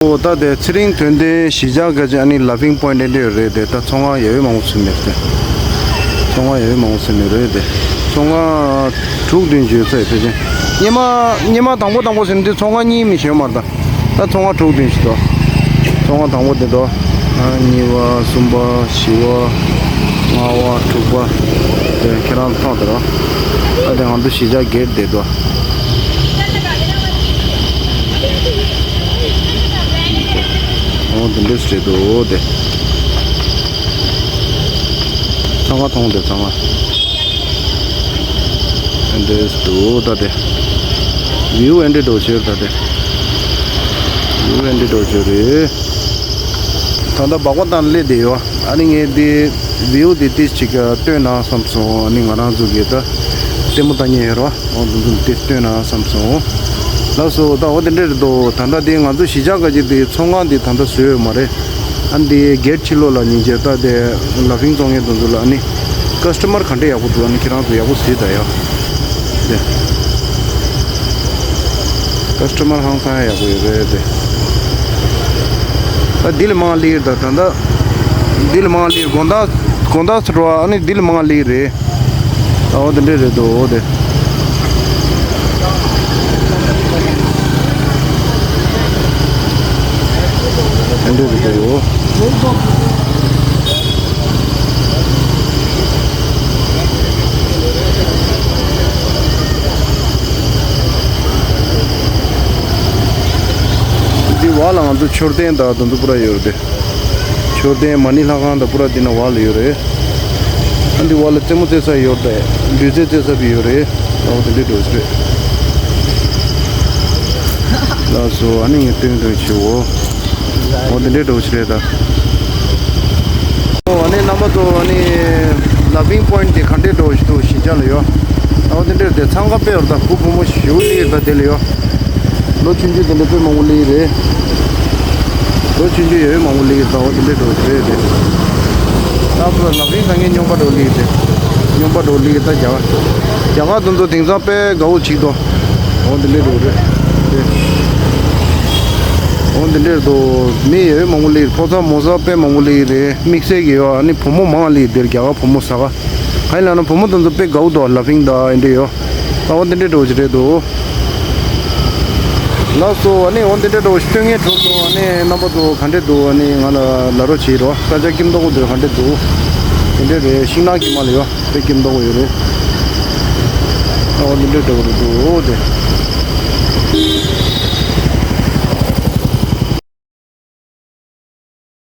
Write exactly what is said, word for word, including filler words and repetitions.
ཨོ་ད་དེ་ཚེ་རིང་དོན་ལྡན་གཞིས་ཆགས་ག་ཅིག་ཨ་ནི་ལ་ཕིང་པོ་ཡིན་ཊི་འདྲ་ཡོད་རེད་དེ། ད་ཚོང་ཁང་ཡ་ཡོད་མང་པོ་ཚུད་མེད་དེ། ཚོང་ཁང་ཡ་ཡོད་མང་པོ་ཚུད་མེད་རེད་དེ། ཚོང་ཁང་དྲུག་བདུན་ཅིག་ཡོད་ས་ཡོད་ཕལ་ཆེར། སྔོན་མ་སྔོན་མ་དང་པོ་དང་པོ་ཟིན་དུས་ཚོང་ཁང་གཉིས་མི་ཤོད་མ་རེད་ད། ད་ཚོང་ཁང་དྲུག་བདུན་ཞིག་འདུག་ཚོང་ཁང་དང་པོ་དེ་འདུག་ཨ་གཉིས་པ་གསུམ་པ་བཞི་པ་ལྔ་པ་དྲུག་པ་དེ་ཁྱེད་རང་མཐོང་དེ་རོ། ད་དེ་ང་ཚོ་གཞིས་ཆགས་སྒེར་དེ་འདུག་འོ་དེ་འདྲས་རེད་འདུག་དེ། ཚང་མ་མཐོང་དེ་ཚང་མ། ཨེ་འདྲས་འདུག་ད་དེ། བིའུ་ཨེ་འདྲས་འདྲ་བོ་བྱོས་ད་དེ། བིའུ་ཨེ་འདྲས་འདྲ་བོ་བྱོས་རེད། ད་ལྟ་སྦག་སྦག་བཏང་སླེབས་བསྡད་ཡོད། ཨ་ནི་ངས་འདི་བིའུ་འདི་ཏིས་ཅིག་སྟོན་ན་བསམ་སོང་། ཨ་ནི་ང་རང་ཚོ་གི་ད་ལྟད་མོ་ལྟ་མཁན་ཡོད་རོ། འོ་འདི་ཚོ་ཏིས་སྟོན་ན་བསམ་སོང་། ལགས་སོ། ད་འོ་དེ་འདྲས་རེད་འདུག་ད་ལྟ་དེ་ང་ཚོ་གཞིས་ཆགས་ག་ཅིག་དེ་ཚོང་ཁང་དེ་ད་ལྟ་བཟོས་ཡོད་མ་རེད། ཨ་ནི་དེ་གེ་ཊི་ཕྱི་ལོགས་ལ་ཉིན་བྱེད་ད་དེ་ལ་ཕིང་བཙོང་མཁན་དེ་ཚོ་ལ་ཨ་ནི་ཀ་སི་ཊ་མར་ག་འདྲས་ཡག་པོ་འདུག་ཨ་ནི་ཁྱེད་རང་ཚོ་ཡག་པོ་གཟིགས་ད་ཡ། དེ། ཀ་སི་ཊ་མར་ཧང་སང་ཡག་པོ་ཡོད་རེད་དེ། ད་འདི་ལས་མང་ལིར་ད་ད་ད། འདི་ལས་མང་ལིར་དགོང་དག་དགོང་དག་ཚོ་འགྲོ་ཨ་ནི་འདི་ལས་མང་ལིར་རེད། ཨ་འོ་དེ་འདྲས་རེད་འདུག་འོ་དེ། དེ་འདྲས་རེད་འདུག་འདི་བ་ལ་ང་ཚོ་མཆོད་རྟེན་དང་དེ་ཚོ་པུ་ར་ཡོད་རེད་དེ། མཆོད་རྟེན་མ་ཎི་ལྷ་ཁང་དང་པུ་ར་འདི་ན་བ་ལ་ཡོད་རེད། ཨ་འདི་བ་ལ་རྩེད་མོ་རྩེ་ས་ཡོད་རེད། འབུད་རྫས་རྩེ་ས་བི་ཡོད་རེད། ཨོ་དེ་འདྲས་འགྲོ་ཞིག་རེད། ལགས་སོ། ཨ་ནི་ངས་སྟོན་སྟོན་བྱེད་འོ། ཨོ་དེ་འདྲས་འགྲོ་ཞིག་རེད་ད། ཨོ་ཨ་ནི་རྣམ་པ་ཚོ་ཨ་ནི་ལ་ཕིང་པོ་ཡིན་ཊི་དེ་ག་འདྲས་འགྲོ་ཞིག་འདུག་གཞིས་ཆགས་ལ་ཡོད། ཨོ་དེ་འདྲས་དེ་འཚང་ཁ་དཔེ་ཡོད་ད། བུ་བུ་མོ་ཞིག་ལིར་ད་དེ་ལ་ཡོད། ལོ་ཆུང་ཆུང་དེ་འདྲ་དཔེ་མང་པོ་ལིར་རེད། ལོ་ཆུང་ཆུང་ཡོད་མང་པོ་ལིར་ད་འོ་དེ་འདྲས་འགྲོ་རེད་དེ། ད་ཕུ་ལ་ལ་ཕིང་ད་ངས་སྨྱོན་པ་འགྲོ་ལིར་དེ། སྨྱོན་པ་འགྲོ་ལིར་ད་རྒྱ་གར། རྒྱ་གར་དེ་ཚོ་དེང་སང་དཔེ་དགའ་བོ་ཅིག་འདུག་འོ་དེ་འདྲས་འགྲོ་རེད་དེ། འོ་དེ་འདྲས་འདུག་མི་ཡོད་མང་པོ་ལིར། ཕོ་གསར་མོ་གསར་དཔེ་མང་པོ་ལིར་རེད། དམིགས་བསལ་གྱི་ཡོད། ཨ་ནི་བུ་མོ་མང་ལིར་དེར་རྒྱ་གར་བུ་མོ་ཟ་ག་ག་ཡིན་ལབ་ན་བུ་མོ་དེ་ཚོ་དཔེ་དགའ་བོ་འདུག་ལ་ཕིང་ད་ཨེ་འདྲས་ཡོད། ཨ་འོ་འདི་འདྲས་འགྲོ་གི་རེད་འདུག་ལགས་སོ། ཨ་ནི་འོ་འདི་འདྲས་འགྲོ་སྟོན་མཁན་གྲོགས་ཚོ་ཨ་ནི་རྣམ་པ་ཚོ་ག་འདྲས་འདུག་ཨ་ནི་ང་ལ་ལབ་རོགས་བྱེད་རོགས། ས་ཆ་སྐྱིད་མདོག་པོ་འདུག་ག་འདྲས་འདུག་འདི་འདྲས་རེད། ཤིང་ནགས་ཀྱི་མ་ལ་ཡོད་དཔེ་སྐྱིད་མདོག་པོ་ཡོད་རེད། ཨ་འོ་འདི་འདྲས་འགྲོ་གི་རེད་འདུག་དེ།